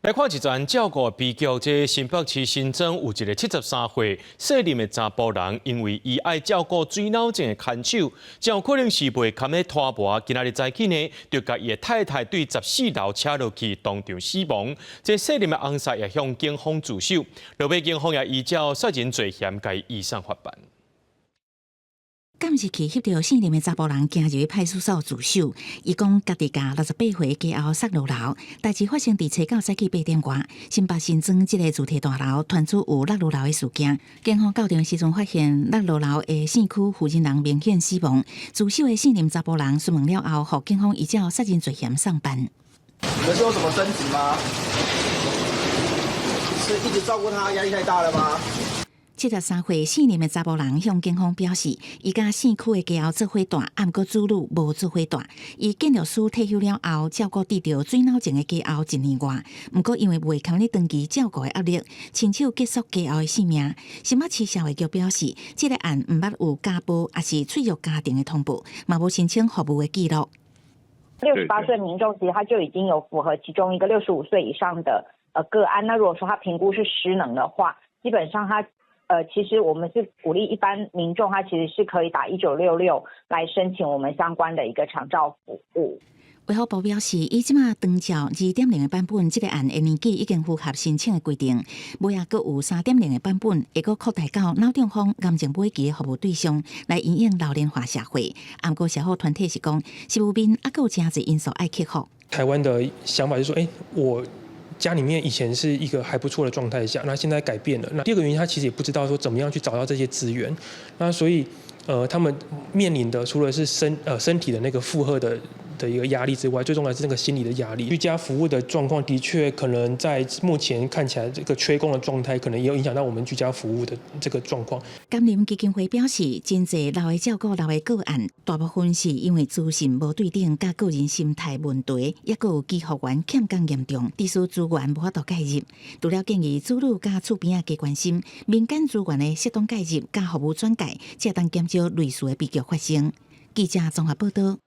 來看一樁照顧悲劇，這新北市新莊有一个73歲姓林的查埔人，因為伊愛照顧水腦症的牽手，真有可能是袂堪咧拖磨，今仔日早起呢，就共伊的太太對14樓扯落去，當場死亡。這姓林的翁婿也向警方自首，落尾警方也依照殺人罪嫌共伊移送法辦。監視器翕著姓林的查埔人行入去派出所自首，伊講家己共68歲家後捒落樓，代誌發生佇初九早起8點外，新北新莊這个住宅大樓傳出有落落樓的事件，警方到場時陣發現落落樓的身軀負責人明顯死亡，自首的姓林查埔人詢問了後，予警方依照殺人罪嫌送辦。你們是有什麼爭執嗎？是一直照顧他，壓力太大了嗎？73歲姓林的查埔人向警方表示，伊佮姓許的家後做伙蹛，毋過子女無做伙蹛。伊建築師退休了後，照顧得著水腦症的家後一年外，毋過因為袂堪咧長期照顧的壓力，親手結束家後的性命。新北市社會局表示，這个案毋捌有家暴抑是脆弱家庭的通報，嘛無申請服務的記錄。 68歲民眾其實他就已經有符合其中一個65歲以上的個案。那如果說他評估是失能的話，基本上他其實我們是鼓勵一般民眾，他其實是可以打1966來申請我們相關的一個長照服務。衛福部表示，以這馬長照2.0的版本，這个案的年紀已經符合申請的規定。尾仔閣有3.0的版本，會閣擴大到腦中風、癌症尾期的服務對象，來因應老齡化社會。毋過社福團體是講，食物面猶閣有誠濟因素愛克服。台灣的想法就是說，欸，我家裡面以前是一個還不錯的狀態下，那現在改變了。那第二個原因，他其實也不知道說怎麼樣去找到這些資源。那所以，他們面臨的除了是身體的那個負荷的一個壓力之外，最重要是那個心理的壓力。居家服務的狀況的確可能在目前看起來，這個缺工的狀態，可能也有影響到我們居家服務的這個狀況。甘霖基金會表示，真濟老的照顧老的個案，大部分是因為資訊無對等，佮個人心態問題，抑閣有醫護員欠工嚴重，致使資源無法度介入。除了建議子女佮厝邊仔加關心，民間資源的適當介入佮服務轉介，才會當減少類似的悲劇發生。記者綜合報道。